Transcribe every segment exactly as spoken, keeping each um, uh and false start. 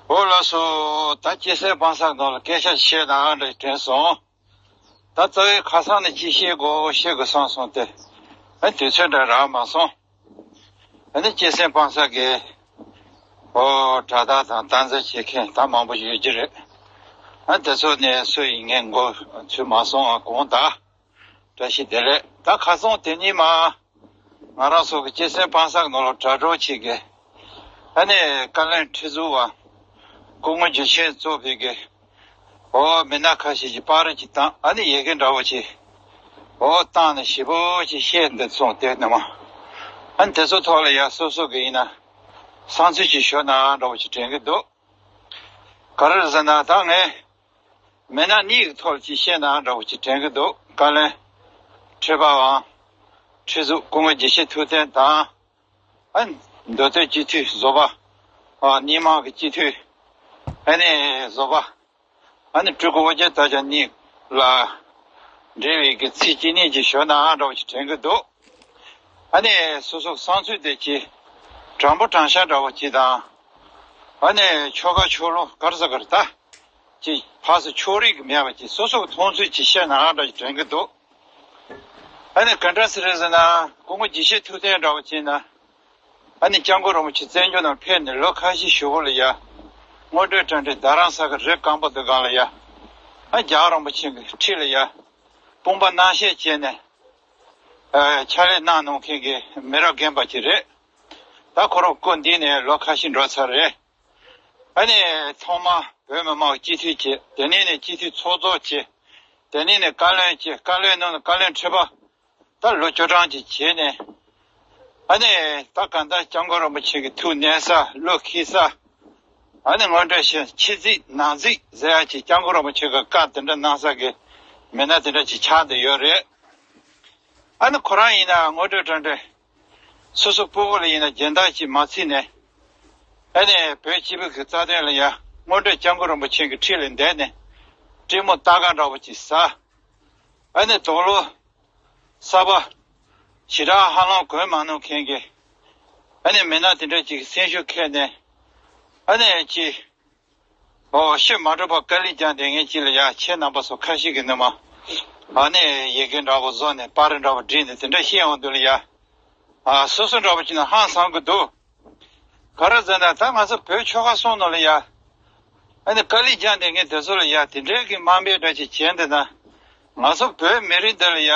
འོ་ལགས་སོ། ད་སྐྱེ་སྲིད་སྤང་བསགས་ནང་ལ་སྐད་ཆ་བཤད་ན་འདྲ་དྲན་སོང་། ད་རྩ་བའི་ཁ་སང་ནས་ཅི་བཤད་དགོས་བཤད་དགོས་བསམ་སོང་སྟེ། ཨ་དུས་ཚོད་འདྲ་རག་མ་སོང་། ཨ་ནི་སྐྱེ་སྲིད་སྤང་བསགས་ཀྱི་ཨོ་དྲ་བདག་དང་སྟངས་འཛིན་བྱེད་མཁན་ད་མང་པོ་ཡོད་ཀྱི་རེད། ཨ་དེ་ཚོ་ནས་སུ་ཡིན་ངས་མགོ་ཚོས་མ་སོང་བ་དགོངས་དག་བཀྲ་ཤིས་བདེ་ལེགས། ད་ཁ་སང་དེ་ཉིན་མ། ང་རང་ཚོ་གི་སྐྱེ་སྲིད་སྤང་བསགས་ནང་ལ་དྲ་གྲོགས་ཅིག་གིས། ཨ་ནི་བཀའ་བློན་ཁྲི་ཟུར་བ། སྐུ་ངོ་འཇུ་ཆེན་གཙོས་པའི་གི། འོ་མི་སྣ་ཁ་ཤས་ཀྱིས་པར་ཅིག་བཏང་ཨ་ནི་ཡི་གེ་འདྲ་བོ་ཅིག་འོ་བཏང་ནས་ཞེ་པོ་ཅིག་བཤད་འདི་སོང་དེ་ནི་མ། ཨ་ནི་དེ་ཚོ་ཐོག་ལ་ཡ་སོ་སོ་གི་ཡིན་ན། བསམ་ཚུལ་ཅིག་ཞུ་ན་འདྲ་བོ་ཅིག་དྲན་གི་འདུག་ག་རེ་ཟེར་ན་ད་ངས། མི་སྣ་གཉིས་ཀྱི་ཐོག་ཅིག་བཤད་ན་འདྲ་བོ་ཅིག་དྲན་གྱི་འདུག་བཀའ་བློན་ཁྲི་པ་དབང་། ཁྲི་ཟུར་སྐུ་ངོ་དགེ་བཤེས་ཐུབ་བསྟན་དང་། ཨ། མདོ་སྟོད་སྤྱི་འཐུས་བཟོ་པ། ཨ། སྣེ་མང་གི་སྤྱི་འཐུས། ཨ་ནི་བཟོ་པ། ཨ་ནི་སྤྲུལ་སྐུ་ཨོ་རྒྱན་སྟག་རྒྱ་གཉིས་ལ། འབྲེལ་བའི་གི་ཚིག་གཅིག་གཉིས་ཅིག་ཞུ་ན་འདྲ་བོ་ཅིག་དྲན་གྱི་འདུག་ཨ་ནི་སོ་སོ་བསམ་ཚུལ་དེ་ཅིག་དྲང་པོ་དྲང་བཞག་འདྲ་བོ་ཅིག་དང་། ཨ་ནི་ཆོལ་ཁ་ཆོལ་ལུགས་ག་རེ་ཟེར་ག་རེ་ད། ཅིག་ཕར་ཚུར་ཕྱོགས་རིས་ཀྱི་མེད་པ་ཅིག་སོ་སོ་གི་མཐོང་ཚུལ་ཅིག་བཤད་ན་འདྲ་ཅིག་དྲན་གྱི་འདུག་ཨ་ནི་ག་འདྲ་ཟེར་རེད་ཟེར་ན་སྐུ་ངོ་དགེ་བཤེས་ཐུབ་བསྟན་འདྲ་བོ་ཅིག་ན། ཨ་ནི་སྐྱབས་མགོན་རིན་པོ་ཆེ་བཙན་བྱོལ་ནང་ཕེབས་ནས་ལོ་ཁ་ཤས་ཞུ་བོ་ལ་ཡ། དངོས་འབྲེལ་དྲ་འབྲེལ་རྡ་རམ་ས་གི་རི་སྐམ་པོ་འདི་སྒང་ལ་ཡ། ཨ་རྒྱལ་བ་རིན་པོ་ཆེ་གི་ཁྲི་ལ་ཡ། དཔུང་པ་གནམ་བཤད་བྱས་ནས། ཨ། ཕྱག་ལས་གནང་གནང་མཁན་གྱི་མི་རབས་རྒན་པ་ཅིག་རེད། ད་ཁོ་རང་སྐུ་འདས་ནས་ལོ་ཁ་ཤས་འགྲོ་ཚར་རེད། ཨ་ནི་ཐོག་མ་བོད་མི་མང་སྤྱི་འཐུས་བྱས། དེ་ནས་ནས་སྤྱི་འཐུས་ཚོགས་གཙོ་བྱས། དེ་ནས་ནས་བཀའ་བློན་བྱས། བཀའ་བློན་ནང་ནས་བཀའ་བློན་ཁྲི་པ། ད་ལོ་བཅུ་གྲངས་ཅིག་བྱས་ནས། ཨ་ནི་ད་གང་ལྟར་སྐྱབས་མགོན་རིན་པོ་ཆེ་གི་ཐུགས་མཉེས་ས་བློ་འཁེལ་ས། ཨ་ནི་དངོས་འབྲེལ་ཞེ་ཕྱི་གཟིགས་ནང་གཟིགས་ཟེར་ཡ་ཅིག་སྐྱབས་མགོན་རིན་པོ་ཆེ་གི་བཀའ་དེ་འདྲ་གནང་ས་གི་མི་སྣ་དེ་འདྲ་ཅིག་ཆགས་བསྡད་ཡོད་རེད། ཨ་ནི་ཁོ་རང་ཡིན་ན་དངོས་འབྲེལ་དྲ་འབྲེལ། སོ་སོ་སྤུ་གུ་ལ་ཡིན་ན་སྦྱིན་བདག་ཅིག་མ་བརྩིས་ནས། ཨ་ནི་བོད་སྤྱི་པའི་གི་རྩ་དོན་ལ་ཡ་དངོས་འབྲེལ་སྐྱབས་མགོན་རིན་པོ་ཆེ་གི་འཁྲིས་ལ་བསྡད་ནས། སྤྲེལ་མོ་རྟ་སྒ་འདྲ་བོ་ཅིག་ཟ། ཨ་ནི་དུག་ལོག་གསར་པ་ཞེ་དྲག་ཧ་ལམ་གོན་མ་མྱོང་མཁན་གྱི། ཨ་ནི་མི་སྣ་དེ་འདྲ་ཅིག་སེམས་ཤུགས་ཁྱེར་ནས། ཨ་ནི་ཅིག་ཨོ་ཤི་མ་གྲུབ་པ་དཀའ་ལས་བརྒྱབ་བསྡད་མཁན་ཅིག་ལ་ཡ། ཁྱེད་རྣམ་པ་ཚོ་ཁ་ཤས་ཀྱིས་ནི་མ། ཨ་ནི་ཡི་གེ་འདྲ་བོ་བཟོ་ནས་པར་འདྲ་བོ་བྲིས་ནས་དེ་འདྲ་བཤད་ཡོང་དུས་ལ་ཡ། ཨ་སོ་སོ་འདྲ་བོ་ཅིག་ན་ཧང་སང་གི་འདུག་ག་རེ་ཟེར་ན་ད་ང་ཚོ་བོད་ཆོལ་ཁ་གསུམ་ནང་ལ་ཡ། ཨ་ནི་དཀའ་ལས་བརྒྱབ་བསྡད་མཁན་དེ་ཚོ་ལ་ཡ་དེ་འདྲའི་གི་དམའ་འབེབས་འདྲ་ཅིག་བྱས་འདུག་ན། ང་ཚོ་བོད་མི་རིགས་འདི་ལ་ཡ།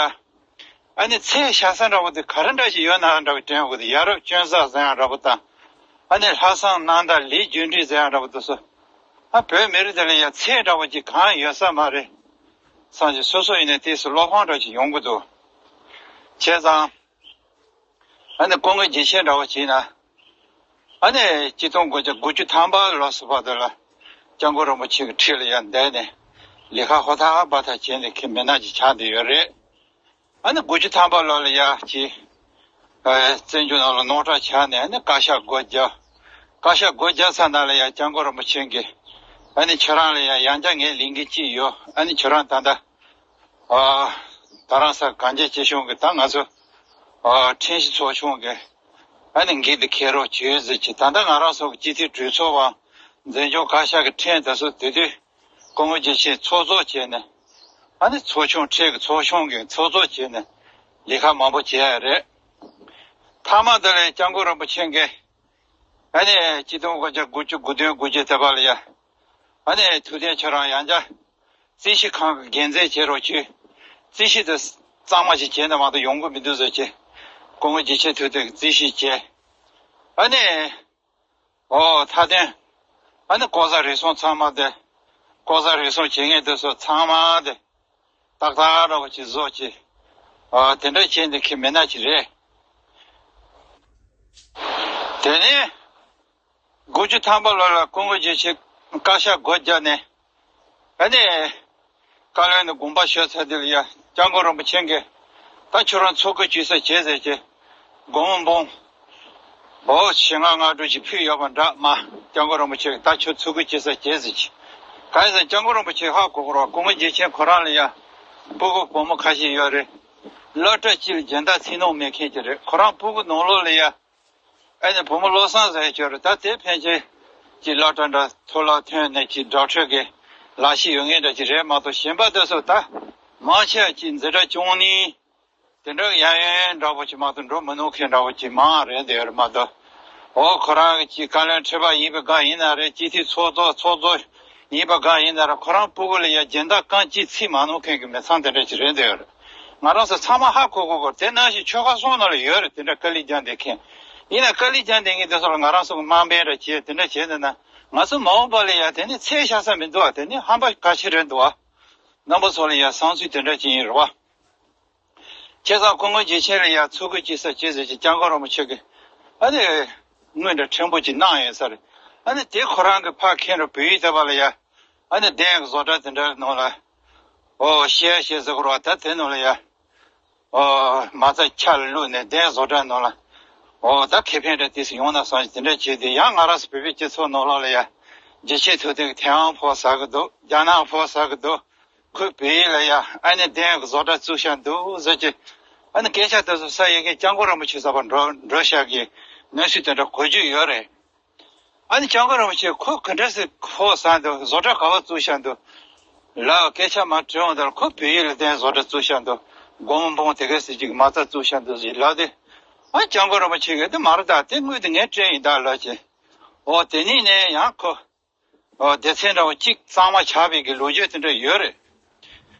ཨ་ནི་ཚེ་ཤ་ས་འདྲ་བོ་དེ་ག་རེ་འདྲ་ཞིག་ཡོད་ན་འདྲ་བོ་དྲན་ཡོང་གི་འདུག་ཡ་རབས་སྤྱོད་བཟང་ཟེར་ཡང་འདྲ་བོ་དང་། ཨ་ནི་ལྷག་བསམ་རྣམ་དག་ལས་རྒྱུ་འབྲས་ཟེར་ཡང་འདྲ་བོ་དེ་ཚོ། ཨ་བོད་མི་རིགས་དེ་ལ་ཡ་ཚེ་འདྲ་བོ་ཅིག་གང་ཡོད་ས་མ་རེད། སང་ཞིག་སོ་སོ་ཡིན་ན་དེ་སུ་བློ་ཕམ་འདྲ་ཞིག་ཡོང་གི་འདུག་བྱས་ཙང་། ཨ་ནི་སྐུ་ངོ་དགེ་བཤེས་འདྲ་བོ་བྱས་ན། ཨ་ནི་ཆིག་སྟོང་དགུ་བརྒྱ་དགུ་བཅུ་ཐམ་པ་ལོ་སུ་བར་དུ་ལ་སྐྱབས་མགོན་རིན་པོ་ཆེ་གི་འཁྲིས་ལ་ཡ་བསྡད་ནས་ལས་ཀ་ཧོ་ཐག་བ་ཐག་བྱས་ནས་ཁྱེད་མི་སྣ་ཅིག་ཆགས་བསྡད་ཡོད་རེད། ཨ་ནི་དགུ་བཅུ་ཐམ་པ་ལོ་ལ་ཡ་ཅིག་ཨ་བཙན་བྱོལ་ནང་ལ་རྙོག་དྲ་ཆགས་ནས་ཨ་ནི་བཀའ་ཤག་སྒོ་བརྒྱབ། བཀའ་ཤག་སྒོ་བརྒྱབ་ཚར་ན་ལ་ཡ་སྐྱབས་མགོན་རིན་པོ་ཆེ་གིས་ཨ་ནི་ཁྱེད་རང་ལ་ཡ་ཡང་བསྐྱར་ངས་ལས་འགན་ཅིག་ཡོད། ཨ་ནི་ཁྱེད་རང་ད་ལྟ། ཨ་རྡ་རམ་ས་གངས་ཅན་སྐྱིད་གཤོངས་ཀྱི་ད་ང་ཚོ་ཨ་ཁྲེན་ཞི་ཚོགས་ཆུང་གི་ཨ་ནི་འགན་དེ་འཁྱེར་རོགས་བྱོས་ཟེར་གྱི། ད་ལྟ་ང་རང་ཚོ་གི་སྤྱི་འཐུས་གྲོས་ཚོགས་པ་འཛིན་སྐྱོང་བཀའ་ཤག་གི་ཁྲེན་དེ་ཚོ་དེ་དུས་སྐུ་ངོ་དགེ་བཤེས་ཚོགས་གཙོ་བྱས་ནས་ཨ་ནི་ཚོགས་ཆུང་ཁྲེན་གྱི་ཚོགས་ཆུང་གི་ཚོགས་གཙོ་བྱས་ནས་ལས་ཀ་མང་པོ་བྱས་ཡ་རེད། མཐའ་མ་དེ་ལ་སྐྱབས་མགོན་རིན་པོ་ཆེ་གིས་ཨ་ནི་ཆིག་སྟོང་དགུ་བརྒྱ་དགུ་བཅུ་དགུ་བདུན་དགུ་བརྒྱད་དེ་བར་ལ་ཡ། ཨ་ནི་ཐུབ་བསྟན་ཁྱེད་རང་ཡང་བསྐྱར་རྩིས་ཞིབ་ཁང་གི་འགན་འཛིན་བྱེད་རོགས་བྱོས། རྩིས་ཞིབ་དེ་གཙང་མ་ཞིག་བྱས་ན་མ་གཏོགས་ཡོང་གི་མི་འདུག་ཟེར་གྱི། སྐུ་ངོ་དགེ་བཤེས་ཐུབ་བསྟན་གྱིས་རྩིས་ཞིབ་བྱས། ཨ་ནི། ཨོ་མཐའ་དོན། ཨ་ནི་ལྐོག་ཟ་རུལ་སུངས་ཚང་མ་དེ། ལྐོག་ཟ་རུལ་སུངས་བྱེད་མཁན་དེ་ཚོ་ཚང་མ་དེ། ཏག་ཏག་འདྲ་བོ་ཅིག་བཟོ་ཅིག་ཨོ་དེ་འདྲ་བྱས་འདི་ཁྱེད་མི་སྣ་ཅིག་རེད། དེ་ནས། དགུ་བཅུ་ཐམ་པ་ལོ་ལ་སྐུ་ངོ་དགེ་བཤེས་བཀའ་ཤག་སྒོ་བརྒྱབ་ནས། ཨ་ནི། བཀའ་བློན་ནས་དགོངས་པ་ཞུས་ཚར་དུས་ལ་ཡ་སྐྱབས་མགོན་རིན་པོ་ཆེ་གིས་ད་ཁྱོད་རང་ཚོགས་སྐུ་བྱེད་ས་བྱེད་ཟེར་གྱི། དགོངས་པ་འབུམ། འོ་ཞེ་ལྔ་ལྔ་དྲུག་ཅིག་ཕུལ་ཡོད་པ་འདྲ་མ། སྐྱབས་མགོན་རིན་པོ་ཆེ་གིས་ད་ཁྱོད་ཚོགས་སྐུ་བྱེད་ས་བྱེད་ཟེར་གྱི། གང་ཡིན་ཟེར་སྐྱབས་མགོན་རིན་པོ་ཆེ་ཧ་གོ་གོ་རོགས་སྐུ་ངོ་དགེ་བཤེས་ཁོ་རང་ལ་ཡ། སྤུ་གུ་བུ་མོ་ཁ་ཤས་ཡོད་རེད། སློབ་གྲྭ་གཅིག་ལ་སྦྱིན་བདག་འཚིག་གནོང་མེད་མཁན་ཅིག་རེད། ཁོ་རང་སྤུ་གུ་ནང་ལོགས་ལ་ཡ། ཨ་ནི་བུ་མོ་བློ་བཟང་ཟེར་ཡ་ཅིག་ཡོད་རེད། ད་དེ་ཕན་ཆད་ ཀྱི་སློབ་གྲྭ་འདྲ་མཐོ་སློབ་ཐོན་ནས་ཀྱི་ཌོག་ཊར་གྱི་ལག་ཤེས་ཡོད་མཁན་འདྲ་ཅིག་རེད་མ་གཏོགས། གཞན་པ་དེ་ཚོ་ད་མང་ཆེ་བ་ཀྱི་འཛིན་གྲྭ་བཅུ་གཉིས་དེ་འདྲ་གི་ཡང་ཡང་འདྲ་པོ་ཅིག་མ་གཏོགས་འགྲོ་མི་ནུས་མཁན་འདྲ་པོ་ཅིག་མང་རེད་འདོད་རེད་མ་གཏོགས། འོ་ཁོ་རང་གི་ཀྱི་བཀའ་བློན་ཁྲི་པ་ཡིན་པའི་སྒང་ཡིན་ན་རེད། སྤྱི་འཐུས་ཚོགས་གཙོ་ཚོགས་གཙོ་ཡིན་པའི་སྒང་ཡིན་ན་རེད། ཁོ་རང་སྤུ་གུ་ལ་ཡ་སྦྱིན་བདག་རྐང་གཅིག་ཚིག་མ་ནུས་མཁན་གྱི་མི་ཚང་དེ་འདྲ་ཅིག་རེད་འདོད་རེད། ང་རང་ཚོ་ཚང་མ་ཧ་གོ་གོ་གོ། དེ་ནང་བཞིན་ཆོལ་ཁ་གསུམ་ནང་ལ་ཡོད་རེད། དེ་འདྲ་དཀའ་ལས་རྒྱག་བསྡད་མཁན། ཡིན་ན་དཀའ་ལས་རྒྱག་བསྡད་མཁན་དེ་ཚོ་ལ་ང་རང་ཚོ་གི་དམའ་འབེབས་འདྲ་བྱས་དེ་འདྲ་བྱས་བསྡད་ན། ང་ཚོ་མ་འོངས་པ་ལ་ཡ་དེ་ནི་ཚད་བཞག་ས་མི་འདུག་བ། དེ་ནི་ཧམ་པ་ག་ཤེད་རེད་འདུག་བ། རྣམ་པ་ཚོ་ལ་ཡ་བསམ་ཚུལ་དེ་འདྲ་ཅིག་ཡིན་རེད་བ། བྱས་ཙང་སྐུ་ངོ་རྒྱལ་ཆེན་ལ་ཡ་ཚུར་རྒོལ་བྱེད་ས་བྱེད་ཟེར་གྱི་སྐྱབས་མགོན་རིན་པོ་ཆེ་གིས་ཨ་ནི་དངུལ་འདྲ་ཕྲན་བུ་ཅིག་གནང་ཡོད་ས་རེད། ཨ་ནི་དེ་ཁོ་རང་གི་ཕར་འཁྱེར་རུ་བོད་ཡིག་ལྟ་བ་ལ་ཡ་ཨ་ནི་གདན་གྱི་བཟོ་གྲྭ་དེ་འདྲ་ནང་ལ་ཨོ་ཤེས་ཤེས་ཟེར་དགོས་རེད་བ། ད་དེ་ནང་ལ་ཡ་ཨོ་མ་རྩ་ཆ་ལ་བླུགས་ནས་གདན་བཟོ་གྲྭ་ནང་ལ་ཨོ་ད་ཁེ་ཕན་འདྲ་དེ་ཚོ་ཡོང་ན་བསམ་གྱི་དེ་འདྲ་བྱས་ཏེ། ཡང་ང་རང་ཚོ་བོད་པའི་སྤྱི་ཚོགས་ནང་ལོགས་ལ་ཡ་རྒྱལ་སྤྱིའི་ཐོག་དེ་གི་ཐེ་ཝན་ཕོག་ཟ་གི་འདུག་རྒྱ་ནག་ཕོག་ཟ་གི་འདུག་ཁོས་བོད་ཡིག་ལ་ཡ་ཨ་ནི་གདན་གྱི་བཟོ་གྲྭ་བཙུགས་བཞག་འདུག་ཟེར་གྱི། ཨ་ནི་སྐད་ཆ་དེ་ཚོ་ས་ཡ་གི་སྐྱབས་མགོན་རིན་པོ་ཆེ་གསར་པ་འགྲོ་འགྲོ་བཞག་གི་གནས་ཚུལ་དེ་འདྲ་གོ་རྒྱུ་ཡོད་རེད། ཨ་ནི་སྐྱབས་མགོན་རིན་པོ་ཆེ་ཁོ་ག་འདྲ་སེ་ཁོ་ཟ་འདུག་བཟོ་གྲྭ་ག་པར་བཙུགས་བཞག་འདུག་ལ་སྐད་ཆ་མར་དྲི་འོང་དུས་ཁོ་བོད་ཡིག་ལ་གདན་བཟོ་གྲྭ་བཙུགས་བཞག་འདུག་སྒོར་མོ་འབུམ་དེ་ག་ཟེར་གྱི་མ་རྩ་བཙུགས་བཞག་འདུག་ཟེར་ལབ་དུས། ཨ་སྐྱབས་མགོན་རིན་པོ་ཆེ་གིས་དེ་མ་རེད། ད་དེ་དངུལ་དེ་ངས་སྤྲད་ཡིན་ད་ལབ་བྱས། འོ་དེ་ནས་ནས་ཡང་ཁོ། ཨོ་སྡེ་ཚན་འདྲ་བོ་གཅིག་གཙང་མ་ཆགས་པའི་གི་ལོ་རྒྱུས་དེ་འདྲ་ཡོད་རེད།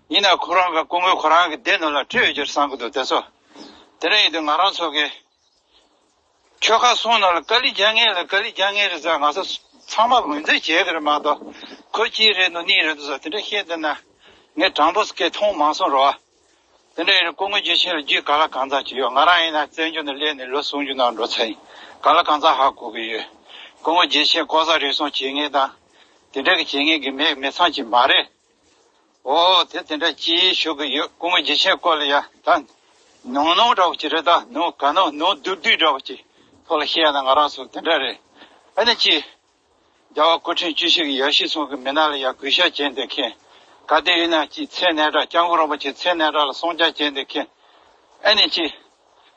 ཡིན་ན་ཁོ་རང་གི་སྐུ་ངོ་ཁོ་རང་གི་སྡེ་ནང་ལ་སྤྲད་ཡོད་ཀྱི་རེད་བསམ་གི་འདུག་དེ་ཚོ། དེ་འདྲ་ཡིན་དུས་ང་རང་ཚོ་གི་ཆོལ་ཁ་གསུམ་ནང་ལ་དཀའ་ལས་རྒྱག་མཁན་ལ་དཀའ་ལས་རྒྱག་མཁན་རེད་ཟེར་ང་ཚོ་ཚང་མ་ངོས་འཛིན་བྱེད་ཀྱི་རེད་མ་གཏོགས། ཁོ་གཅིག་རེད་འདུག་གཉིས་རེད་འདུག་ཟེར་དེ་འདྲ་བཤད་བསྡད་ན་ངས་དྲང་པོ་སྐད་མཐོང་མ་སོང་རོ། དེ་འདྲ་ཡིན་ན་སྐུ་ངོ་རྒྱལ་ཆེན་ལ་རྒྱུས་ག་ལ་གང་འཚམ་ཅིག་ཡོད། ང་རང་ཡིན་ན་བཙན་བྱོལ་ནང་སླེབས་ནས་ལོ་སུམ་ཅུ་ནང་འགྲོ་ཚར་ཡིན། ག་ལ་གང་འཚམ་ཧ་གོ་གི་ཡོད། སྐུ་ངོ་རྒྱལ་ཆེན་ལྐོག་ཟ་རུལ་སུངས་བྱེད་མཁན་དང་། དེ་འདྲ་གི་བྱེད་མཁན་གི་མི་མི་ཚང་ཅིག་མ་རེད། ཨོ་དེ་དེ་འདྲ་ཅིག་ཞུ་གི་ཡོད། སྐུ་ངོ་རྒྱལ་ཆེན་སྐོར་ལ་ཡ་ད་ནོར་ནོར་འདྲ་བོ་ཅིག་རེད། ད་ནོར་ག་ནོར་ནོར་བསྡུས་བསྡུས་འདྲ་བོ་ཅིག་ཐོག་ལ་བཤད་ཡ་ན་ང་རང་ཚོ་དེ་འདྲ་རེད། ཨ་ནི་ཅིག་རྒྱལ་བ་སྐུ་ཕྲེང་བཅུ་བཞི་གི་ཡབ་གཞིས་ཚང་གི་མི་སྣ་ལ་ཡ་གུས་ཞབས་བྱས་བསྡད་མཁན། ག་དེ་ཡིན་ན་ཅིག་མཚན་གནས་གྲགས་སྐྱབས་མགོན་རིན་པོ་ཆེ་མཚན་གནས་གྲགས་ལ་སྲུང་སྐྱོབ་བྱས་བསྡད་མཁན། ཨ་ནི་ཅིག་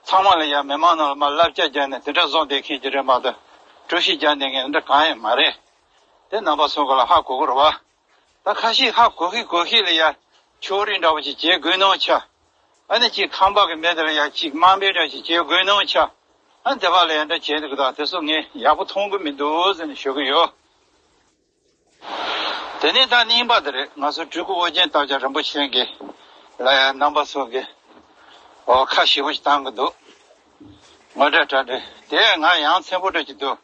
ཚང་མ་ལ་ཡ་མི་མང་ནང་ལ་མར་བསླབ་བྱ་བརྒྱབ་ནས་དེ་འདྲ་བཟོ་བསྡད་མཁན་ཅིག་རེད་མ་གཏོགས། གྲོས་གཞི་རྒྱག་བསྡད་མཁན་འདྲ་གང་ཡང་མ་རེད། དེ་རྣམ་པ་ཚོ་ག་ལ་ཧ་གོ་གི་རེད་བ། ད་ཁ་ཤས་ཧ་གོ་ཤེས་གོ་ཤེས་ལ་ཡ་ཕྱོགས་རིས་འདྲ་བོ་ཅིག་བྱེད་དགོས་སྣང་ཆགས། ཨ་ནི་ཅིག་ཁང་པ་གི་མི་དེ་ལ་ཡ་ཅིག་དམའ་འབེབས་འདྲ་ཅིག་བྱེད་དགོས་སྣང་ཆགས། ཨ་ནི་དེ་བ་ལ་ཡ་འདྲ་བྱེད་འདུག་ད་དེ་ཚོ་ངས་ཡག་པོ་མཐོང་གི་མི་འདུག་ཟེར་ནས་ཞུ་གི་ཡོད། དེ་ནས་ད་གཉིས་པ་དེ་རེད། ང་ཚོ་སྤྲུལ་སྐུ་ཨོ་རྒྱན་སྟག་རྒྱན་རིན་པོ་ཆེ་གི་ལ་ཡ་རྣམ་པ་ཚོ་གི་ཨོ་ཁ་ཞེ་པོ་ཅིག་བཏང་གི་འདུག་ངོ་སྤྲོད་གྲ་སྒྲིག་དེ་ང་ཡང་ཚན་པོ་འདྲ་ཅིག་འདུག་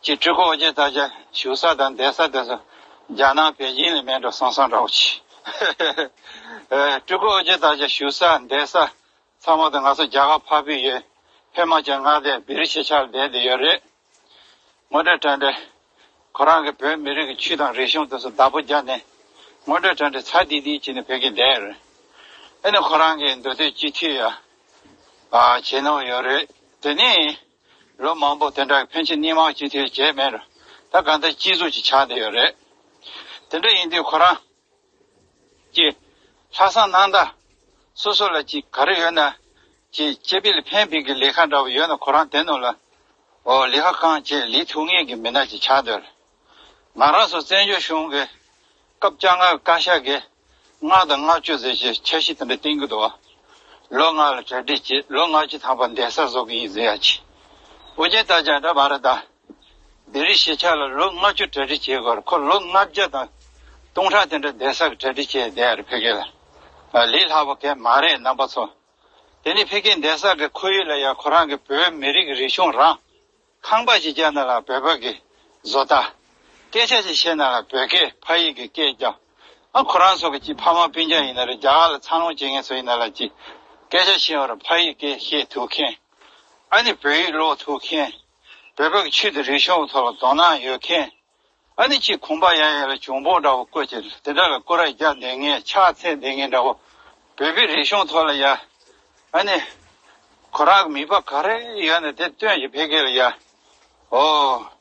ཅིག་སྤྲུལ་སྐུ་ཨོ་རྒྱན་སྟག་རྒྱན་བཞུགས་ས་དང་བསྡད་ས་དེ་ཚོ་རྒྱ་ནག་པེ་ཅིང་ལ་མེད་འགྲོ་བསམ་བསམ་འདྲ་བོ་ཅིག་ཨེ། སྤྲུལ་སྐུ་ཨོ་རྒྱན་སྟག་རྒྱན་བཞུགས་ས་བསྡད་ས་ཚང་མ་དང་ང་ཚོ་རྒྱ་གར་འཕགས་པའི་ཡུལ་ཧི་མ་ཅལ་མངའ་སྡེ་བེ་རི་ཤི་ཆ་ལ་བསྡད་བསྡད་ཡོད་རེད། ངོ་སྤྲོད་གྲ་སྒྲིག་ཁོ་རང་གི་བོད་མི་རིགས་ཀྱི་ཆོས་དང་རིག་གཞུང་དེ་ཚོ་བདག་པོ་བརྒྱབ་ནས་ངོ་སྤྲོད་གྲ་སྒྲིག་ཚར་དིང་དིང་བྱས་ནས་ཕ་གིར་བསྡད་ཡོད་རེད། ཨ་ནི་ཁོ་རང་གི་མདོ་སྟོད་སྤྱི་འཐུས་ཡ་ཨ་བྱེད་གནང་ཡོད་རེད། དེ་ནས། ལོ་མང་པོ་དེ་འདྲ་ཕན་ཆད་སྣེ་མང་སྤྱི་འཐུས་བྱས་མེད་རུང་ད་གང་ལྟར་སྤྱི་གཙུག་ཅིག་ཆགས་བསྡད་ཡོད་རེད། དེ་འདྲ་ཡིན་དུས་ཁོ་རང་གི་ལྷག་བསམ་རྣམ་དག་སོ་སོ་ལ་ཅིག་ག་རེ་ཡོད་ན་ཅིག་སྤྱི་པའི་ལ་ཕན་པའི་གི་ལས་ཀ་འདྲ་བོ་ཡོད་ན་ཁོ་རང་དེ་ནང་ལ་ཨོ་ལས་ཀ་གང་བྱེད་ལས་ཐུབ་ངེས་ཀྱི་མི་སྣ་ཅིག་ཆགས་བསྡད་ཡོད་རེད། ང་རང་ཚོ་བཙན་བྱོལ་གཞུང་གི་སྐབས་བཅོ་ལྔ་བཀའ་ཤག་གིས་ལྔ་དང་ལྔ་བཅུ་ཟེར་བྱས་འཆར་གཞི་དེ་འདྲ་བཏིང་གི་འདུག་ལོ་ལྔ་ལ་གྲ་སྒྲིག་བྱེད། ལོ་ལྔ་བཅུ་ཐམ་པ་གདན་ས་བཟོ་གི་ཡིན་ཟེར་ཡ་ཅིག་ཨོ་རྒྱན་སྟག་རྒྱན་འདྲ་མ་རེད་ད། བེ་རི་ཤི་ཆ་ལ་ལོ་ལྔ་བཅུ་གྲ་སྒྲིག་བྱེད་དགོས་རེད། ཁོ་ལོ་ལྔ་བརྒྱ་དང་སྟོང་ཕྲག་དེ་འདྲ་གདན་ས་གི་གྲ་སྒྲིག་བྱས་བསྡད་ཡ་རེད་ཕ་གི་ལ། ལས་སླ་པོ་གང་མ་རེད་རྣམ་པ་ཚོ། དེ་ནི་ཕ་གི་གདན་ས་གི་ཁོར་ཡུག་ལ་ཡ་ཁོ་རང་གི་བོད་མི་རིགས་ཀྱི་རིག་གཞུང་རང་། ཁང་པ་ཞིག་བརྒྱབ་ན་ལ་བོད་པ་གི་བཟོ་ལྟ། སྐད་ཆ་ཞིག་བཤད་ན་ལ་བོད་སྐད་ཕ་ཡུལ་གྱི་སྐད་རྒྱབ། ཨ་ཁོ་རང་ཚོ་གི་ཅིག་ཕ་མ་སྤུན་ཀྱག་ཡིན་ན་རེད། རྒྱ་གར་ལ་འཚར་ལོངས་བྱེད་མཁན་ཚོ་ཡིན་ན་ལ་ཅིག་སྐད་ཆ་བཤད་པར་ཕ་ཡུལ་སྐད་བཤད་ཐུབ་མཁན། ཨ་ནི་བོད་ཡིག་ཀློག་ཐུབ་མཁན། བོད་པ་གི་ཆོས་དང་རིག་གཞུང་ཐོག་ལ་དོ་སྣང་ཡོད་མཁན། ཨ་ནི་ཅིག་ཁང་པ་ཡང་ཡང་ལ་གྱོང་པོ་འདྲ་བོ་བཀོད་ཅིག་དེ་འདྲ་ལ་སྐོར་ར་རྒྱག་བསྡད་མཁན་ཕྱག་འཚལ་བསྡད་མཁན་འདྲ་བོ། བོད་པའི་རིག་གཞུང་ཐོག་ལ་ཡ། ཨ་ནི། ཁོ་རང་གི་མིད་པ་ག་རེ་ཡོད་ན་དེ་སྟོན་གྱི་ཕ་གི་ལ་ཡ། ཨོ།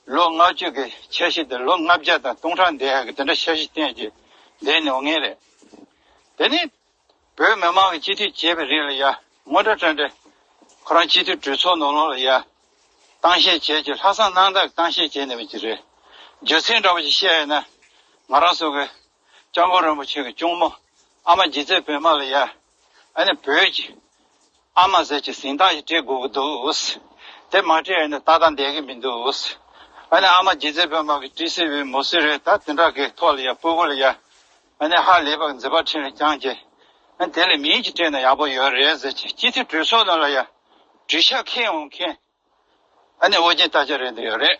ལོ་ལྔ་བཅུ་གི་འཆར་གཞི་དེ་ལོ་ལྔ་བརྒྱ་དང་སྟོང་ཕྲག་འདས་ཡག་གི་དེ་འདྲ་འཆར་གཞི་བཏིང་གི་བསྡད་ནས་འོང་ངེས་རེད། དེ་ནི་བོད་མི་མང་གི་སྤྱི་འཐུས་བྱས་པའི་རིང་ལ་ཡ་ངོ་སྤྲོད་གྲ་སྒྲིག་ཁོ་རང་སྤྱི་འཐུས་གྲོས་ཚོགས་ནང་ལོགས་ལ་ཡ། གཏམ་བཤད་བྱས་ཀྱི་ལྷག་བསམ་རྣམ་དག་གི་གཏམ་བཤད་བྱས་ནས་བ་ཅིག་རེད། རྒྱུ་མཚན་འདྲ་བ་ཅིག་བཤད་ཡོད་ན། ང་རང་ཚོ་གི་སྐྱབས་མགོན་རིན་པོ་ཆེ་གི་གཅུང་མོ་ཨ་མ་རྗེ་བཙུན་བོད་མ་ལ་ཡ། ཨ་ནི་བོད་ཀྱི་ཨ་མ་ཟེར་གྱི་གཟེངས་རྟགས་ཤིག་སྤྲད་དགོས་ཀྱི་འདུག། དེ་མ་སྤྲད་ཡོད་ན་ཏག་ཏག་བསྡད་ཀྱི་མི་འདུག། ཨ་ནི་ཨ་མ་རྗེ་བཙུན་བོད་མ་གི་ཊི་སི་བི་མུ་སི་རེད། ད་དེ་འདྲ་གི་ཐོག་ལ་ཡ་སྤུ་གུ་ལ་ཡ། ཨ་ནི་ཧ་ལས་པ་གི་མཛད་པ་འཕྲིན་ལས་བསྐྱངས་ཀྱི། ཨ་ནི་དེ་ལ་མིང་ཅིག་སྤྲད་ན་ཡག་པོ་ཡོད་རེད་ཟེར་གྱི་སྤྱི་འཐུས་གྲོས་ཚོགས་ནང་ལ་ཡ། གྲོས་འཆར་འཁྱེར་འོང་མཁན། ཨ་ནི་ཨོ་རྒྱན་སྟག་ལྕགས་རེད་འདུག་ཡོད་རེད།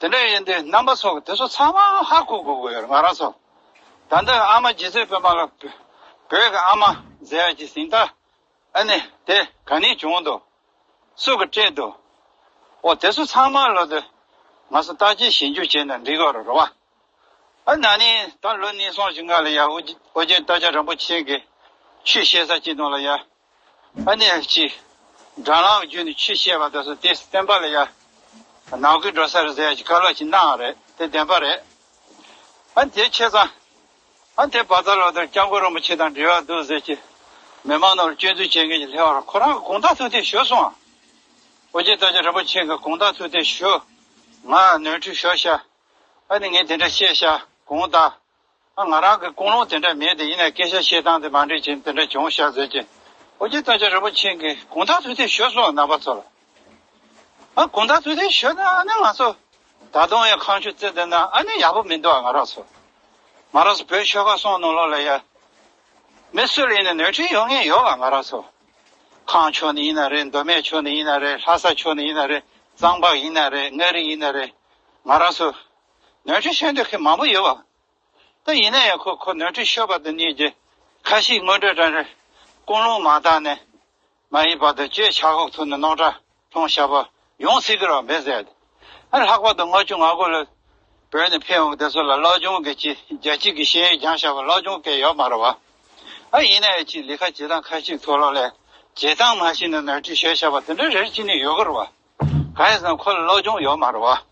དེ་འདྲ་ཡིན་དུས་རྣམ་པ་ཚོ་གི་དེ་ཚོ་ཚང་མ་ཧ་གོ་དགོས་ཀྱི་ཡོད་རེད། ང་རང་ཚོ། ད་ལྟ་ཨ་མ་རྗེ་བཙུན་བོད་མ་ལ་བོད་ཀྱི་ཨ་མ་ཟེར་ཡ་གྱི་གཟེངས་རྟགས། ཨ་ནི་དེ་ག་ནས་བྱུང་འདུག། སུ་གིས་སྤྲད་འདུག། འོ་དེ་ཚོ་ཚང་མ་ལོ་དེ་ང་ཚོ་བརྟག་དཔྱད་ཞིབ་འཇུག་བྱས་ན་འགྲིག་གི་རེད་བ། ཨ་ན་ནིང་ད་ལོ་གཉིས་གསུམ་ཞིག་སྔ་ལ་ཡ་ཨོ་རྒྱན་ཨོ་རྒྱན་སྟག་ལྕགས་རིན་པོ་ཆེ་གིས་ཆོས་བཤད་ས་ཅིག་ནང་ལ་ཡ། ཨ་ནི་ཅི། དྲ་ལམ་བརྒྱུད་ནས་ཆོས་བཤད་པ་དེ་ཚོ་དེ་བསྟན་པ་ལ་ཡ། ནང་ཁུལ་འགྲོ་ས་རེད་ཟེར་ཡ་ཅིག་བཀའ་སློབ་ཅིག་གནང་བ་རེད། དེ་བདེན་པ་རེད། ཨ་ནི་དེ་བྱས་ཙང་། ཨ་ནི་དེ་བར་ད་ལོ་དེར་སྐྱབས་མགོན་རིན་པོ་ཆེ་དང་འབྲེལ་བ་འདུག་ཟེར་གྱི། མི་མང་ནང་ལ་སྐྱོན་འཛུགས་བྱེད་མཁན་གྱི་སླེབས་པ་རེད། ཁོ་རང་གིས་དགོངས་དག་ཐུགས་གཏད་ཞུས་སོང་ཨ། ཨོ་རྒྱན་སྟག་ལྕགས་རིན་པོ་ཆེ་གིས་དགོངས་དག་ཐུགས་གཏད་ཞུས། ང་ནོར་འཁྲུལ་ཤོར་ཤག། ཨ་ནི་ངས་དེ་འདྲ་བཤད་ཤག་དགོངས་དག། ཨ་ང་རང་གི་ཀུན་སློང་དེ་འདྲ་མེད་དེ། ཡིན་ནའི་སྐད་ཆ་བཤད་སྟངས་དེ་མ་འགྲིག་བྱས་དེ་འདྲ་བྱུང་ཤག་ཟེར་གྱི། ཨོ་རྒྱན་སྟག་ལྕགས་རིན་པོ་ཆེ་གིས་དགོངས་དག་ཐུགས་གཏད་ཞུས་སོང་། རྣམ་པ་ཚོ་ལ། ཨ་དགོངས་དག་ཐུགས་གཏད་ཞུས་ན་ཨ་ནི་ང་ཚོ་ད་དུང་ཡང་ཁ་མཆུ་བརྩི་བསྡད་ན་ཨ་ནི་ཡག་པོ་མི་འདུག་ཨ། ང་རང་ཚོ། ང་རང་ཚོ་བོད་ཆོལ་ཁ་གསུམ་ནང་ལོགས་ལ་ཡ། མི་སུ་ལ་ཡིན་ན་ནོར་འཁྲུལ་ཡོང་མཁན་ཡོད་ཨ། ང་རང་ཚོ། ཁམས་ཕྱོགས་ནས་ཡིན་ན་རེད། མདོ་སྨད་ཕྱོགས་ནས་ཡིན་ན་རེད། ལྷ་ས་ཕྱོགས་ནས་ཡིན་ན་རེད། གཙང་པ་ཡིན་ན་རེད། མངའ་རིས་ཡིན་ན་རེད། ང་རང་ཚོ་ནོར་འཁྲུལ་བཤད་འདོད་མཁན་མང་པོ་ཡོད་པ། ད་ཡིན་ན་ཡང་ཁོ་ཁོ་ནོར་འཁྲུལ་ཤོར་བ་དེ་གཉིས་ཀྱི་ཁ་ཤས་དངོས་འབྲེལ་དྲང་རེད། ཀུན་སློང་མ་དག་ནས་མ་ཡིན་པ་དང་བཅས་ཆག་སྒོ་ཐུག་ནས་རྣམ་གྲངས་ལྷུང་བཞག་པ་ཡོང་སྲིད་ཀྱི་རེད་མེད་ཟེར། ཨ་ལྷག་པར་དུ་ལྔ་བཅུ་ང་དགུ་ལ་བོད་ནས་ཕེབས་འོང་དེ་ཚོ་ལ་སློབ་སྦྱོང་གི་ཅི་རྒྱལ་སྤྱི་གི་ཤེས་ཡོན་སྦྱངས་བཞག་པ་སློབ་སྦྱོང་གི་ཡོད་མ་རེད་བ། ཨ་ཡིན་ན་ཡང་ཅི་ལས་ཀ་བྱེད་སྟངས་ཁ་ཤས་ཐོག་ལོག་ལས་བྱེད་སྟངས་མ་ཤེས་ནས་ནོར་འཁྲུལ་ཤོར་བཞག་པ་དེ་འདྲ་རེ་རེ་བྱས་ནས་ཡོད་ཀྱི་རེད་བ། གང་ཡིན་ཟེར་ན་ཁོ་ལ་སློབ་སྦྱོང་ཡོད་མ་རེད་བ།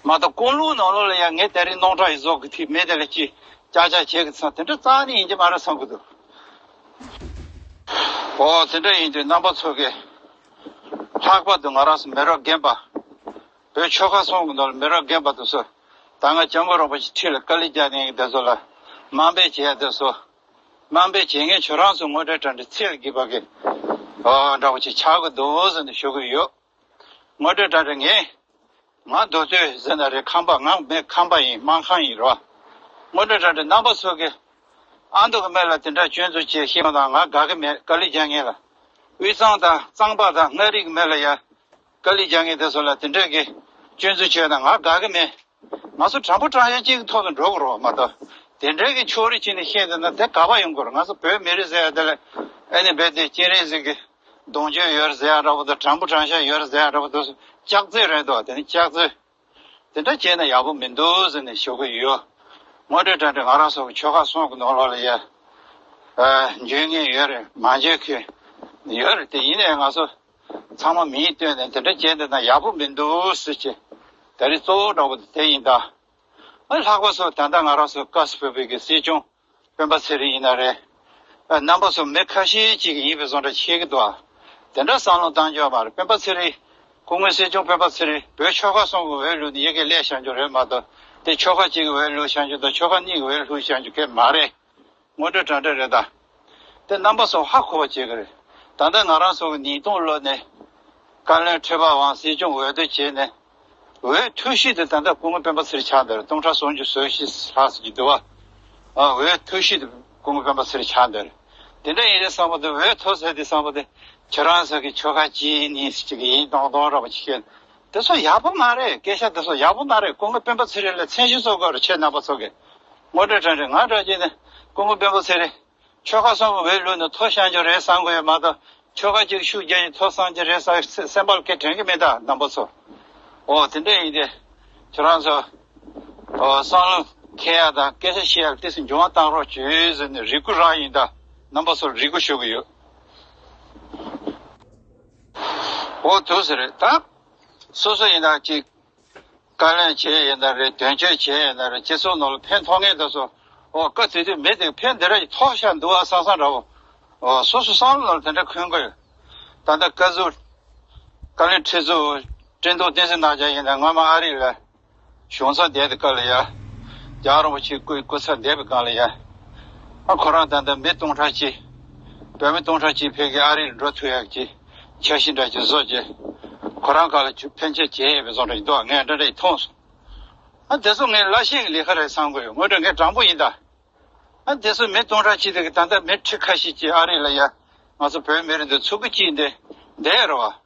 མ་གཏོགས་ཀུན་སློང་ནང་ལོགས་ལ་ཡང་ངས་དེ་རིང་རྣམ་གྲངས་ཡི་བཟོ་གི་ཐིག་མེད་དེ་ལ་ཅི་ཅག་ཅག་བྱེད་གི་ཚང་དེ་འདྲ་རྩ་ནས་ཡིན་གྱི་མ་རེད་བསམ་གི་འདུག། ཨོ་དེ་འདྲ་ཡིན་དུས་རྣམ་པ་ཚོ་གིས་ལྷག་པར་དུ་ང་རང་ཚོ་མི་རབས་རྒན་པ། བོད་ཆོལ་ཁ་གསུམ་གི་ནང་ལ་མི་རབས་རྒན་པ་དེ་ཚོ། ད་སྔ་སྐྱབས་མགོན་རིན་པོ་ཆེ་ཁྲི་ལ་དཀའ་ལས་རྒྱག་མཁན་གྱི་དེ་ཚོ་ལ་དམའ་འབེབས་བྱེད་ཡ་དེ་ཚོ། དམའ་འབེབས་བྱེད་མཁན་ཁྱོད་རང་ཚོ་དངོས་འབྲེལ་དྲང་འབྲེལ་ཚད་ལ་བརྒལ་བ་གི་ཨོ་འདྲ་བོ་ཅིག་ཆགས་ཀྱི་འདུག་ཟེར་ནས་ཞུ་གི་ཡོད། དངོས་འབྲེལ་དྲང་འབྲེལ་ངས། ང་མདོ་སྟོད་ཟེར་ན་རེད། ཁམས་པ། ང་མི་ཁམས་པ་ཡིན། སྨར་ཁམས་ཡིན་རོ། དངོས་འབྲེལ་དྲང་འབྲེལ་རྣམ་པ་ཚོ་གིས་ཨ་མདོ་གི་མི་ལ་དེ་འདྲ་སྐྱོན་འཛུགས་བྱེད་ཤེས་པ་དང་ང་དགའ་གི་མེད། དཀའ་ལས་རྒྱག་མཁན་ལ། དབུས་གཙང་དང་གཙང་པ་དང་མངའ་རིས་གི་མི་ལ་ཡ་དཀའ་ལས་རྒྱག་མཁན་དེ་ཚོ་ལ་དེ་འདྲ་གི་སྐྱོན་འཛུགས་བྱས་ན་ང་དགའ་གི་མེད། ང་ཚོ་དྲང་པོ་དྲང་བཞག་གཅིག་གི་ཐོག་ཏུ་འགྲོ་དགོས་རེད་བ་མ་གཏོགས། དེ་འདྲའི་གི་ཕྱོགས་རིས་བྱས་ནས་བཤད་འདུག་ན་དེ་དགག་པ་ཡོང་གི་རེད། ང་ཚོ་བོད་མི་རིགས་ཟེར་ཡ་དེ་ལ་ཨ་ནི་རྦད་དེ་སྤྱན་རས་གཟིགས་ཀྱི་གདུང་རྒྱུད་ཡོད་རེད་ཟེར་ཡ་འདྲ་པོ་དང་། དྲང་པོ་དྲང་བཞག་ཡོད་རེད་ཟེར་ཡ་འདྲ་པོ་དེ་ཚོ་སྐྱག་རྫུན་རེད་འདུག། དེ་ནི་སྐྱག་རྫུན། དེ་འདྲ་བྱས་ན་ཡག་པོ་མི་འདུག་ཟེར་ནས་ཞུ་གི་ཡོད། དངོས་འབྲེལ་དྲང་འབྲེལ་ང་རང་ཚོ་གི་ཆོལ་ཁ་གསུམ་གི་ནང་ལོགས་ལ་ཡ། ཨ་འཇོན་མཁན་ཡོད་རེད། མ་འཇོན་མཁན་ཡོད་རེད། དེ་ཡིན་ནའི་ང་ཚོ་ཚང་མ་མིང་བཏོན་ནས་དེ་འདྲ་བྱས་འདུག་ན་ཡག་པོ་མི་འདུག་ཟེར་གྱི། ད་རེས་གཙོ་བོ་འདྲ་པོ་དེ་དེ་ཡིན་ད། ཨ་ལྷག་པ་སོགས་ད་ལྟ་ང་རང་ཚོ་བཀའ་སྲིད་བོད་པའི་གི་སྲིད་སྐྱོང་སྤེན་པ་ཚེ་རིང་ཡིན་ན་རེད། ཨ་རྣམ་པ་ཚོ་མི་ཁ་ཤས་ཅིག་ཡིན་པའི་བཟོ་འདྲ་ཤེས་ཀྱི་འདུག་ཨ། དེ་འདྲ་བསམ་བློ་བཏང་རྒྱུ་མ་རེད། སྤེན་པ་ཚེ་རིང་། སྐུ་ངོ་སྲིད་སྐྱོང་སྤེན་པ་ཚེ་རིང་བོད་ཆོལ་ཁ་གསུམ་གྱི་འོས་བླུགས་ནས་ཡ་གི་སླེབས་བཞག་རྒྱུ་རེད་མ་གཏོགས། དེ་ཆོལ་ཁ་གཅིག་གི་འོས་བླུགས་བཞག་རྒྱུ་དང་ཆོལ་ཁ་གཉིས་ཀྱི་འོས་བླུགས་བཞག་རྒྱུ་གང་ཡང་མ་རེད། དངོས་འབྲེལ་དྲང་འབྲེལ་རེད་ད། དེ་རྣམ་པ་ཚོ་ཧ་གོ་བ་བྱེད་ཀྱི་རེད། ད་ལྟ་ང་རང་ཚོ་གི་ཉིས་སྟོང་ལོ་ནས་བཀའ་བློན་ཁྲི་པ་དབང་སྲིད་སྐྱོང་འོས་བསྡུ་བྱས་ནས། འོས་ཐོབ་ཤོས་དེ་ད་ལྟ་སྐུ་ངོ་སྤེན་པ་ཚེ་རིང་ཆགས་བསྡད་རེད། སྟོང་ཕྲག་སུམ་ཅུ་སོ་བཞི་ལྷག་ཙམ་ཅིག་འདུག་བ། ཨ་འོས་ཐོབ་ཤོས་དེ་སྐུ་ངོ་སྤེན་པ་ཚེ་རིང་ཆགས་བསྡད་རེད། དེ་འདྲ་ཡིན་རེད་བསམ་པ་དེ། འོས་ཐོབ་ཟེར་དེ་བསམ་པ་དེ་ཁྱེད་རང་ཚོ་གི་ཆོལ་ཁ་གཅིག་གཉིས་ཅིག་ཡིན་མདོག་མདོག་འདྲ་པོ་ཅིག་བཤད། དེ་ཚོ་ཡག་པོ་མ་རེད། སྐད་ཆ་དེ་ཚོ་ཡག་པོ་མ་རེད། སྐུ་ངོ་སྤེན་པ་ཚེ་རིང་ལ་མཚན་ཞུ་བཟོ་དགོས་རེད། ཁྱེད་རྣམ་པ་ཚོ་གིས། དངོས་འབྲེལ་དྲང་འབྲེལ་ང་འདྲ་བྱས་ནས་སྐུ་ངོ་སྤེན་པ་ཚེ་རིང་ཆོལ་ཁ་གསུམ་གྱི་འོས་བླུགས་ནས་ཐོབ་བཞག་རྒྱུ་རེད་བསམ་གྱི་ཡོད་མ་གཏོགས། ཆོལ་ཁ་གཅིག་ཤུགས་རྒྱག་ནས་ཐོབ་བསམ་གྱི་རེད་བསམ་སེམས་པ་ལ་སྐད་དྲན་གྱི་མེད་ད་རྣམ་པ་ཚོ། ཨོ་དེ་འདྲ་ཡིན་ཏེ། ཁྱེད་རང་ཚོ། ཨོ་བསམ་བློ་འཁྱེར་ཡ་དང་སྐད་ཆ་བཤད་ཡ་ལ་ཏོག་ཙམ་འགྱུར་བ་བཏང་རོགས་བྱོས་ཟེར་ནས་རེ་སྐུལ་རང་ཡིན་ད། རྣམ་པ་ཚོར་རེ་སྐུལ་ཞུ་གི་ཡོད། ཨོ་དུ་ཟེར་རེད་ད། སོ་སོ་ཡིན་ན་ཅིག་བཀའ་བློན་བྱས་ཡིན་ན་རེད། དོན་གཅོད་བྱས་ཡིན་ན་རེད། སྤྱི་ཚོགས་ནང་ལ་ཕན་ཐོགས་ངེས་དུ་སོང་། ཨོ་བཀའ་དེ་དུས་མེད་དེ་ཕན་འདི་འདྲ་ཞིག་ཐོགས་ཤག་འདུག་ཨ་བསམ་བསམ་འདྲ་བོ། ཨོ་སོ་སོ་བསམ་བློ་ནང་ལ་དེ་འདྲ་འཁོན་གི་ཡོད། ད་ལྟ་བཀའ་ཟུར་ བཀའ་བློན་ཁྲི་ཟུར་བཀྲས་མཐོང་བསྟན་འཛིན་རྣམ་རྒྱལ་ཡིན་ན། སྔོན་མ་ཨ་རི་ལ་གཞུང་ཚབ་བསྡད་པའི་སྐབས་ལ་ཡ། རྒྱལ་བ་རིན་པོ་ཆེའི་སྐུའི་སྐུ་ཚབ་བསྡད་པའི་སྒང་ལ་ཡ། ཨ་ཁོ་རང་ད་ལྟ་མི་སྟོང་ཕྲག་གཅིག་བོད་མི་སྟོང་ཕྲག་གཅིག་ཕ་གིར་ཨ་རི་ལ་འགྲོ་ཐུབ་ཡག་གི་འཆར་གཞི་འདྲ་ཅིག་བཟོ་བྱས། ཁོ་རང་སྒང་ལ་ཕན་ཆད་བྱས་ཡོད་པའི་བཟོ་འདྲ་ཅིག་འདུག་ངས་འདྲ་འདྲ་ཅིག་མཐོང་སོང་། ཨ་དེ་ཚོ་ངའི་བླ་ཆེན་གྱི་ལས་ཀ་རེད་བསམ་གྱི་ཡོད། དངོས་འབྲེལ་ངས་དྲང་པོ་ཡིན་ད། ཨ་དེ་ཚོ་མི་སྟོང་ཕྲག་གཅིག་དེ་གི་ད་ལྟ་མི་ཁྲི་ཁ་ཤས་ཀྱིས་ཨ་རི་ལ་ཡ། ང་ཚོ་བོད་མི་རེད་འདུག་ཚུགས་ཀྱི་ཅིག་འདི་བསྡད་རེད་བ།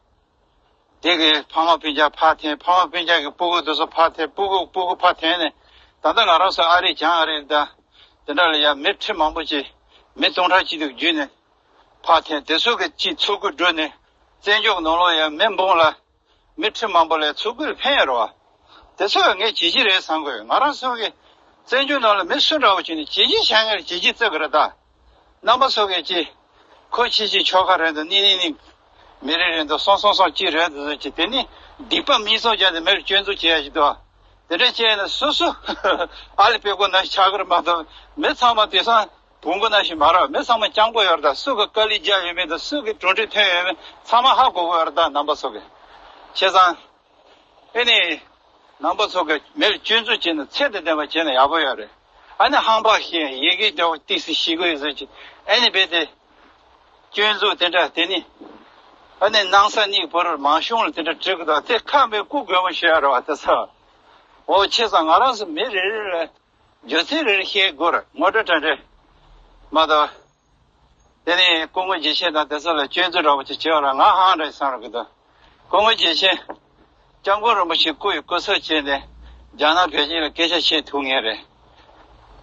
དེ་གི་ཕ་མ་སྤུན་ཀྱག་ཕར་འཐེན། ཕ་མ་སྤུན་ཀྱག་གི་སྤུ་གུ་དེ་ཚོ་ཕར་འཐེན། སྤུ་གུ་སྤུ་གུ་ཕར་འཐེན་ནས། ད་ལྟ་ང་རང་ཚོ་ཨ་རི་བྱང་ཨ་རི་དང་དེ་འདྲ་ལ་ཡ་མི་ཁྲི་མང་པོ་ཅིག་མི་སྟོང་ཕྲག་གཅིག་དེ་བརྒྱུད་ནས་ཕར་འཐེན། དེ་ཚོ་གི་ཅིག་ཚུར་རྒོལ་བསྒྲུབས་ནས་བཙན་བྱོལ་ནང་ལོགས་ཡ་མི་འབུམ་ལ། མི་ཁྲི་མང་པོ་ལ་ཚུར་རྒོལ་ཕན་ཡོད་རེད་བ། དེ་ཚོ་ངས་བྱས་རྗེས་རེད་བསམ་གི་ཡོད། ང་རང་ཚོ་གི་བཙན་བྱོལ་ནང་ལ་མི་སུ་འདྲ་བོ་བྱས་ནས་བྱས་རྗེས་བཞག་མཁན་ལ་བྱས་རྗེས་བརྩི་གི་རེད་ད། རྣམ་པ་ཚོ་གིས་ཅིག་ཁོ་ཁྱེད་ཀྱི་ཁྱོ་ག་རེད་འདུག་ནི་ནི་ནི་མི་རིགས་རེད་འདུག་སོང་སོང་སོང་ཅིག་རེད་འདུག་ཟེར་གྱི། དེ་ནི་སྡིག་པ་མིག་བཙུམ་བརྒྱབ་ནས་མི་ལ་སྐྱོན་འཛུགས་བྱེད་ཡ་ཞིག་འདུག་དེ་འདྲ་བྱས་ནས་སོ་སོ་ཨ་ལི་པད་ཀོ་ནང་བཞིན་ཆགས་ཀྱི་རེད་མ་གཏོགས། མི་ཚང་མ་དེང་སང་བོང་གུ་ནང་བཞིན་མ་རེད། མི་ཚང་མ་སྤྱང་པོ་ཡོད་རེད་ད། སུ་གི་དཀའ་ལས་བརྒྱབ་ཡོད་མེད་དང་། སུ་གི་གྲུབ་འབྲས་ཐོན་ཡོད་མེད་ཚང་མ་ཧ་གོ་གི་ཡོད་རེད་ད། རྣམ་པ་ཚོ་གིས། བྱས་ཙང་ཨེ་ནི་རྣམ་པ་ཚོ་གིས་མི་ལ་སྐྱོན་འཛུགས་བྱས་ནས་ཚད་དང་ལྡན་པ་བྱས་ན་ཡག་པོ་ཡོད་རེད། ཨ་ནི་ཧམ་པ་བཤད། ཡི་གེ་འདྲ་བོ་ཏིག་ཙམ་ཤེས་ཀྱི་ཡོད་ཟེར་གྱི། ཨ་ནི་རྦད་དེ་སྐྱོན་འཛུགས་དེ་འདྲ། དེ་ནི་ཨ་ནི་སྣང་ས་གཉིས་བོར་མང་གཞུང་ལ་དེ་འདྲ་བྲིས་ཀྱི་འདུག་དེ་ཁ་མེད་སྐུ་དགོས་མོ་ཞེས་རེད་བ། དེ་ཚོ། འོ། བྱས་ཙང་ང་རང་ཚོ་མི་རེ་རེ་ལ་རྒྱུ་མཚན་རེ་རེ་བཤད་དགོས་རེད། ངོ་སྤྲོད་དྲ་འདྲེ་མ་གཏོགས། དེ་ནས་སྐུ་ངོ་དགེ་ཆེ་དང་དེ་ཚོ་ལ་སྐྱོན་འཛུགས་འདྲ་པོ་ཅིག་བྱེད་པ་ལ་ང་ཧང་འདྲ་བསམ་རོགས་གི་འདུག་སྐུ་ངོ་དགེ་ཆེ་སྐྱབས་མགོན་རིན་པོ་ཆེའི་སྐུ་ཡི་སྐུ་ཚབ་བྱས་ནས་རྒྱ་ནག་པེ་ཅིང་ལ་སྐད་ཆ་བཤད་ཐུབ་མཁན་རེད།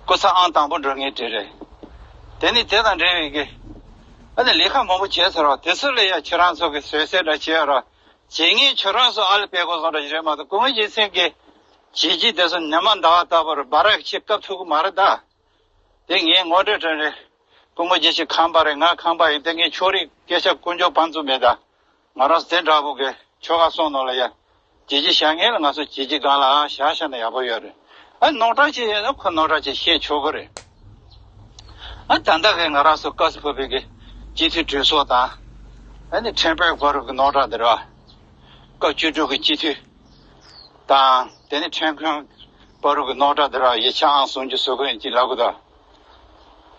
སྐུ་ཚབ་ཨང་དང་པོ་འགྲོ་མཁན་དེ་རེད། དེ་ནས་དེ་དང་འབྲེལ་བའི་གི་ཨ་ནི་ལས་ཀ་མང་པོ་བྱས་ཚར་བ་དེ་ཚོ་ལ་ཡ་ཁྱེད་རང་ཚོ་གི་བཟོད་བསྲན་འདྲ་བྱེད་རོགས། བྱེད་མཁན་ཁྱོད་རང་ཚོ་ཨ་ལི་པད་ཀོ་བཟོ་འདྲ་ཞིག་རེད་མ་གཏོགས། སྐུ་ངོ་དགེ་ཆེ་གི་བྱས་རྗེས་དེ་ཚོ་ཉི་མ་ཟླ་བ་ལྟ་བུར་འབར་ཡག་ཆེ་སྐབས་ཐུབ་ཀྱི་མ་རེད་ད། དེ་ངས་ངོ་སྤྲོད་དྲ་འདྲེ། སྐུ་ངོ་དགེ་ཆེ་ཁམས་པ་རེད། ང་ཁམས་པ་ཡིན། དེ་ངས་ཕྱོགས་རིས་སྐད་ཆ་དཀོན་མཆོག་དཔང་བཙུགས་མེད་ད། ང་རང་དེ་འདྲ་པོ་གི་ཆོལ་ཁ་གསུམ་ནང་ལ་ཡ། བྱས་རྗེས་བཞག་མཁན་ལ་ང་ཚོ་བྱས་རྗེས་སྒང་ལ་ཨ་བཞག་བཞག་ན་ཡག་པོ་ཡོད་རེད། ཨ་རྣམ་གྲངས་ཅིག་ཡོད་ན་ཁོ་རྣམ་གྲངས་ཅིག་བཤད་ཆོག་གི་རེད། ཨ་ད་ལྟ་གི་ང་རང་ཚོ་སྐབས་སུ་བབས་པའི་གི་སྤྱི་འཐུས་གྲོས་ཚོགས་དང་། ཨ་ནི་ཁྲེན་པོའི་བར་གྱི་རྣམ་གྲངས་དེ་རེད་བ། སྐབས་བཅུ་དྲུག་གི་སྤྱི་འཐུས་དང་། དེ་ནི་ཁྲེན་ཁོན་པ་རུ་གི་རྣམ་གྲངས་དེ་ར་ཡིག་ཆ་ཨང་སུམ་ཅུ་སོ་དགུ་ཡིན་གྱི་ལབ་གི་འདུག་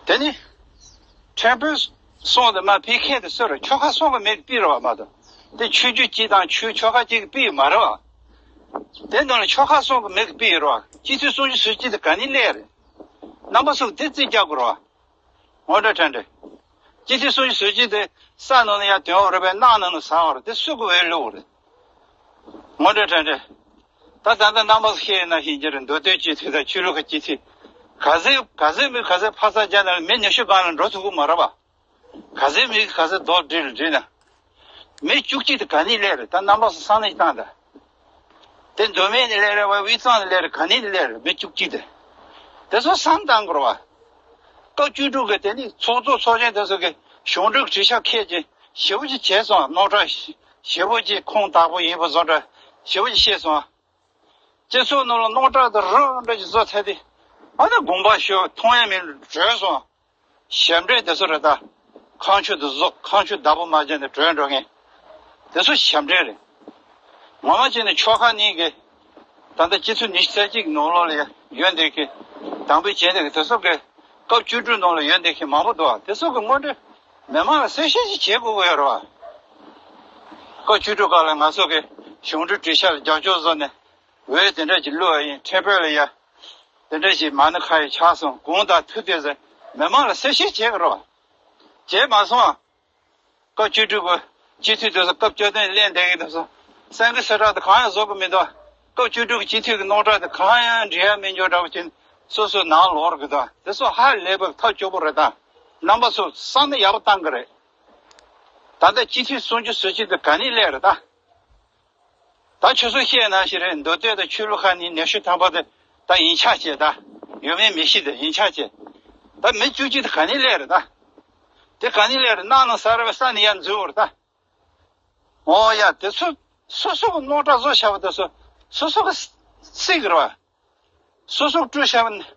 དེ་ནི་ཁྲེན་པོའི་གསུང་དེ་མ་ཕི་ཁེ་དེ་སུ་རེད། ཆོལ་ཁ་གསུམ་གི་མི་གིས་ཕུད་རེད་བ་མ་གཏོགས། དེ་ཆོས་བརྒྱུད་གཅིག་དང་ཆོས་ཆོལ་ཁ་གཅིག་གིས་ཕུད་ཡོད་མ་རེད་བ། དེ་ནང་ལ་ཆོལ་ཁ་གསུམ་གི་མི་གིས་ཕུད་ཡོད་རེད་བ། སྤྱི་འཐུས་སུམ་ཅུ་སོ་གཅིག་དེ་ག་ནས་སླེབས་རེད། རྣམ་པ་ཚོ་དེ་རྩིས་རྒྱག་དགོས་རེད་བ། ངོ་སྤྲོད་དྲ་འདྲེ། སྤྱི་འཐུས་སུམ་ཅུ་སོ་གཅིག་དེ་ས་ནང་ནས་ཡར་དོན་འོག་རེད་པས། གནམ་ནང་ནས་ཟག་འོག་རེད། དེ་སུ་གི་འོས་བླུགས་རེད། ངོ་སྤྲོད་དྲ་འདྲེ། ད་ད་ལྟ་རྣམ་པ་ཚོ་ཤེས་ཡོད་ན་ཤེས་ཀྱི་རེད། མདོ་སྟོད་སྤྱི་འཐུས་དང་ཆོས་ལུགས་ཀྱི་སྤྱི་འཐུས། ག་ཚོད་ག་ཚོད་མི་ག་ཚོད་ཕ་ས་རྒྱ་ནག་ལ་མི་ཉི་ཤུ་སྒང་ལ་འགྲོ་ཐུབ་ཀྱི་མ་རེད་བ། ག་ཚོད་མི་ག་ཚོད་རྡོག་སྒྲིལ་སྒྲིལ་ན། མི་བཅུ་གཅིག་དེ་ག་ནས་སླེབས་རེད། ད་རྣམ་པ་ཚོ་བསམ་བློ་ཞིག་བཏང་དང་། དེ་མདོ་སྨད་ནས་སླེབས་རེད་བ། དབུས་གཙང་ནས་སླེབས་རེད། ག་ནས་སླེབས་རེད། མི་བཅུ་གཅིག་དེ། དེ་ཚོ་བསམ་བཏང་དགོས་རེད་བ། སྐབས་བཅུ་དྲུག་གི་དེ་ནི་ཚོགས་གཙོ་ཚོགས་ཆེན་དེ་ཚོ་གི་གཞུང་འབྲེལ་གྲོས་འཆར་འཁྱེར་ཅིང་ཞེ་པོ་ཅིག་བྱས་སོང་། རྣམ་གྲངས་ཞེ་པོ་ཅིག་ཁུངས་དག་པོ་ཡིན་པ་བཟོ་འདྲ་ཞེ་པོ་ཅིག་བཤད་སོང་། སྤྱི་ཚོགས་ནང་ལ་རྣམ་གྲངས་དེ་རོ་འདྲ་ཅིག་བཟོ་ཚར་དུས། ཨ་ནི་དགོངས་པ་ཞུ་མཐོང་ཡ་མེད་བྲོས་སོང་། ཞབས་འདྲེན་དེ་ཚོ་རེད་ད། ཁ་མཆུ་དེ་ཚོ་ཁ་མཆུ་བདག་པོ་མ་བྱས་ནས་བྲོས་འགྲོ་མཁན། དེ་ཚོ་ཞབས་འདྲེན་རེད། ངོ་མ་བྱས་ནས་ཆོལ་ཁ་གཉིས་ཀྱི། ད་ལྟ་སྤྱི་ཚོགས་ཉི་ཤུ་རྩ་གཅིག་གི་ནང་ལོགས་ལ་ཡོད་བསྡད་མཁན། དམ་འབུལ་བྱས་བསྡད་མཁན་དེ་ཚོ་གི། སྐབས་བཅུ་དྲུག་ནང་ལ་ཡོད་བསྡད་མཁན་མང་པོ་འདུག་དེ་ཚོ་གི་དངོས་འབྲེལ་མི་མང་ལ་གསལ་བཤད་ཅིག་བྱེད་དགོས་ཀྱི་ཡོད་རེད་བ། སྐབས་བཅུ་དྲུག་སྐབས་ལ་ང་ཚོ་གི་གཞུང་འབྲེལ་གྲོས་འཆར་ལ་རྒྱབ་སྐྱོར་བཟོས་ནས། འོས་དེ་འདྲ་ཅིག་བླུགས་པ་ཡིན། ཁྲེན་པོ་ལ་ཡ་དེ་འདྲ་ཞིག་མ་ཎི་ཁ་ཡི་ཆགས་སོང་། གུང་དང་ཐུག་དེ་ཟེར་མི་མང་ལ་གསལ་བཤད་བྱེད་དགོས་རེད་བ། བྱས་མ་སོང་། སྐབས་བཅུ་དྲུག་གི་སྤྱི་འཐུས་དེ་ཚོ། སྐབས་བཅུ་བདུན་སླེབས་བསྡད་མཁན་དེ་ཚོ་གསར་འགོད་གསལ་བསྒྲགས་དེ་གང་ཡང་བཟོ་གི་མི་འདུག་སྐབས་བཅུ་དྲུག་གི་སྤྱི་འཐུས་ཀྱི་རྣམ་གྲངས་དེ་གང་ཡང་འབྲི་ཡ་མེད་འགྱོ་འདྲ་བོ་ཅིག་སོ་སོའི་ནང་ལོགས་རེད་གི་འདུག་དེ་ཚོ་ཧ་ལས་པའི་ཐབས་སྐྱོ་པོ་རེད་ད། རྣམ་པ་ཚོ་བསམ་བློ་ཡག་པོ་བཏང་གི་རེད། ད་ལྟ་སྤྱི་འཐུས་སུམ་ཅུ་སོ་གཅིག་དེ་ག་ནས་སླེབས་རེད་ད། ད་ཁྱོད་ཚོས་བཤད་ནང་བཞིན་རེད། མདོ་སྟོད་དང་ཆོས་ལུགས་ཁག་ནས་ཉི་ཤུ་ཐམ་པ་དེ་ད་ཡིན་ཆགས་བྱས། ད་ཡོད་མེད་མི་ཤེས། དེ་ཡིན་ཆགས་བྱས། ད་མི་བཅུ་གཅིག་དེ་ག་ནས་སླེབས་རེད་ད། དེ་ག་ནས་སླེབས་རེད། གནམ་ནས་ཟག་རེད་པས། ས་ནས་ཡར་འཛུལ་བ་རེད་ད། འོ་ཡ། དེ་ཚོ་སོ་སོ་གི་རྣམ་གྲངས་བཟོས་བཞག་པ་དེ་ཚོ་སོ་སོ་གིས་བརྩི་གི་རེད་བ། སོ་སོ་གིས་བསྐྲུན་བཞག་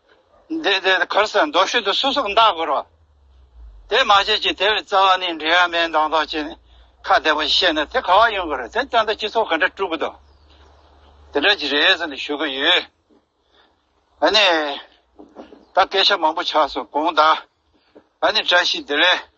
པ་འདི་འདི་ག་རེ་ཟེར། མདོ་ཤོད་དེ་སོ་སོ་གིས་འདག་དགོས་རེད་བ། དེ་མ་བྱས་ཀྱི་དེ་ལ་རྩ་བ་ནས་འབྲི་ཡ་མེད་མདོག་མདོག་བྱས་ནས། ཁ་བདེ་པོ་བཤད་ན་དེ་ག་བ་ཡོང་གི་རེད། དེ་ཙང་ད་སྤྱི་ཚོགས་ག་འདྲ་དཀྲུག་གི་འདུག་དེ་འདྲ་ཅིག་རེད་ཟེར་ནས་ཞུ་གི་ཡོད། ཨ་ནི། ད་སྐད་ཆ་མང་པོ་ཆགས་སོང་དགོངས་དག་ཨ་ནི་བཀྲ་ཤིས་བདེ་ལེགས།